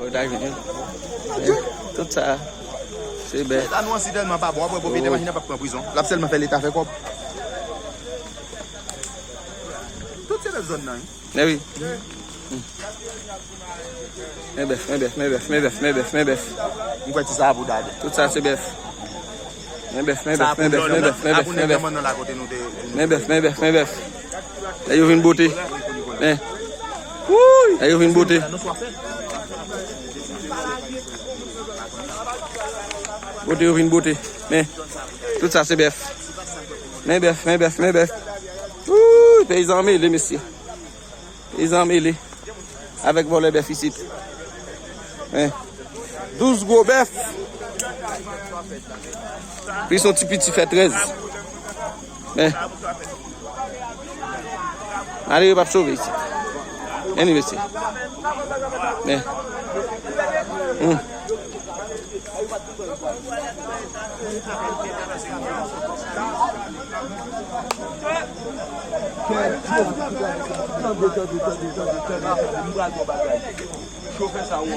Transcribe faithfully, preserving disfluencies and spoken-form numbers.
Yo ta jwenn yo. Tout sa, se bèf. Leta nou an si tèlman pa bon, apre pwopriyetè machin nan p ap pran prizon. L ap sèlman fè Leta fè kòb. Tout se bèf zòn nan, wi. Men wi. Men bèf, men bèf, men bèf, men bèf, men bèf, men bèf. M kwè ti sa a pou dade. Tout sa se bèf. Men bèf, men bèf, men bèf, men bèf, men bèf, men bèf. Men bèf, men bèf, men bèf. Men yo vin bote. Men. Wouy! Men yo vin bote. Bote yo vin bote. Men. Tout sa se bèf. Men bèf, men bèf, men bèf. Wouy! Peyizan mele, mesye. Peyizan mele avèk vòlè bèf isit. Men, douz gwo bèf. Plis yon ti piti fè trèz. Men, malere p ap sove isit. Men li, mesye. Men. Hmm. Tande, tande, tande, tande, tande, tande, m pral di w bagay. Chofè sa wè.